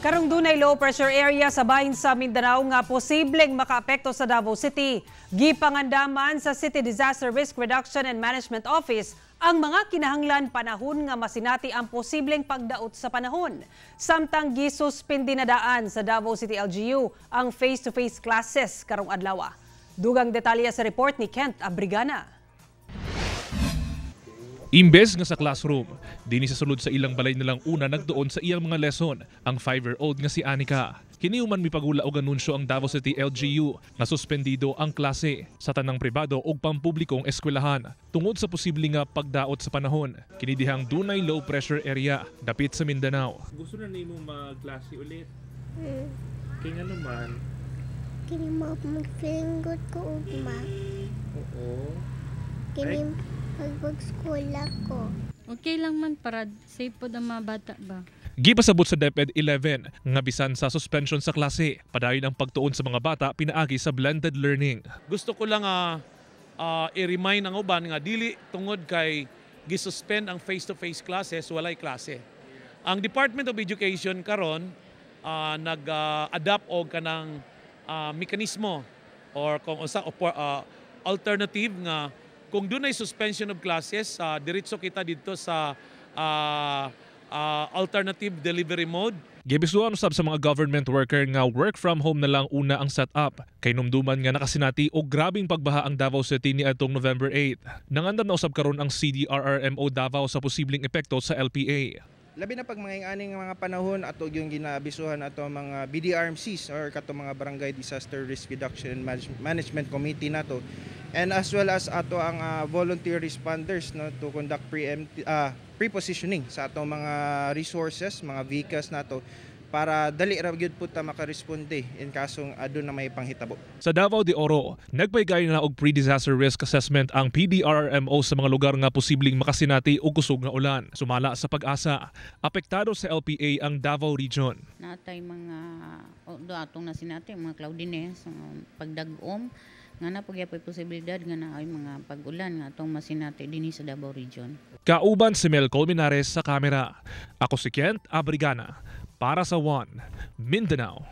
Karong dunay low pressure area sa bahin sa Mindanao nga posibleng makaapekto sa Davao City. Gipangandaman sa City Disaster Risk Reduction and Management Office ang mga kinahanglan panahon nga masinati ang posibleng pagdaot sa panahon. Samtang gisuspindi na daan sa Davao City LGU ang face-to-face classes karong adlaw. Dugang detalye sa report ni Kent Abrigana. Imbes nga sa classroom, dinhi sa sulod sa ilang balay nilang una nagduon sa iyang mga lesson ang 5-year-old nga si Anika. Kini human mipagula og anunsyo ang Davao City LGU nga suspendido ang klase sa tanang pribado ug pampublikong eskwelahan tungod sa posible nga pagdaot sa panahon. Kini dihang dunay low pressure area dapit sa Mindanao. Gusto na nimo magklase ulit? Hmm. Kay nga naman? Kini mo mag-feeling ko ugma. Oo. Kini pag-eskwela ko. Okay lang man para safe pod ang mga bata ba. Gipasabot sa DepEd 11 nga bisan sa suspension sa klase, padayon ang pagtuon sa mga bata pinaagi sa blended learning. Gusto ko lang i-remind ang uban nga dili tungod kay gisuspend ang face-to-face classes, walay klase. Ang Department of Education karon nag-adapt og kanang mekanismo or kung unsa alternative nga kung dunay suspension of classes, diretso kita didto sa alternative delivery mode. Gibisuan usab sa mga government worker nga work from home na lang una ang setup kay numduman nga nakasinati og grabing pagbaha ang Davao City niadtong November 8. Nangandam na usab karon ang CDRRMO Davao sa posibleng epekto sa LPA. Labi na pag mga aning mga panahon, ato yung ginaabisuhan ato mga BDRMCs or kato mga Barangay Disaster Risk Reduction and Management Committee nato and as well as ato ang volunteer responders, no, to conduct pre-positioning sa ato mga resources, mga vehicles nato para dali ra gyud pud ta makaresponde in kasong aduna may panghitabo. Sa Davao de Oro, nagpaygayon na og pre-disaster risk assessment ang PDRRMO sa mga lugar nga posibleng makasinati og kusog nga ulan. Sumala sa PAGASA, apektado sa LPA ang Davao Region. Natay mga o, do atong nasinati mga cloudiness, mga pagdag-om nga na pagyapoy posibilidad nga na ay mga pag-ulan nga atong masinati dinhi sa Davao Region. Kauban si Mel Colmenares sa kamera. Ako si Kent Abrigana para sa One Mindanao.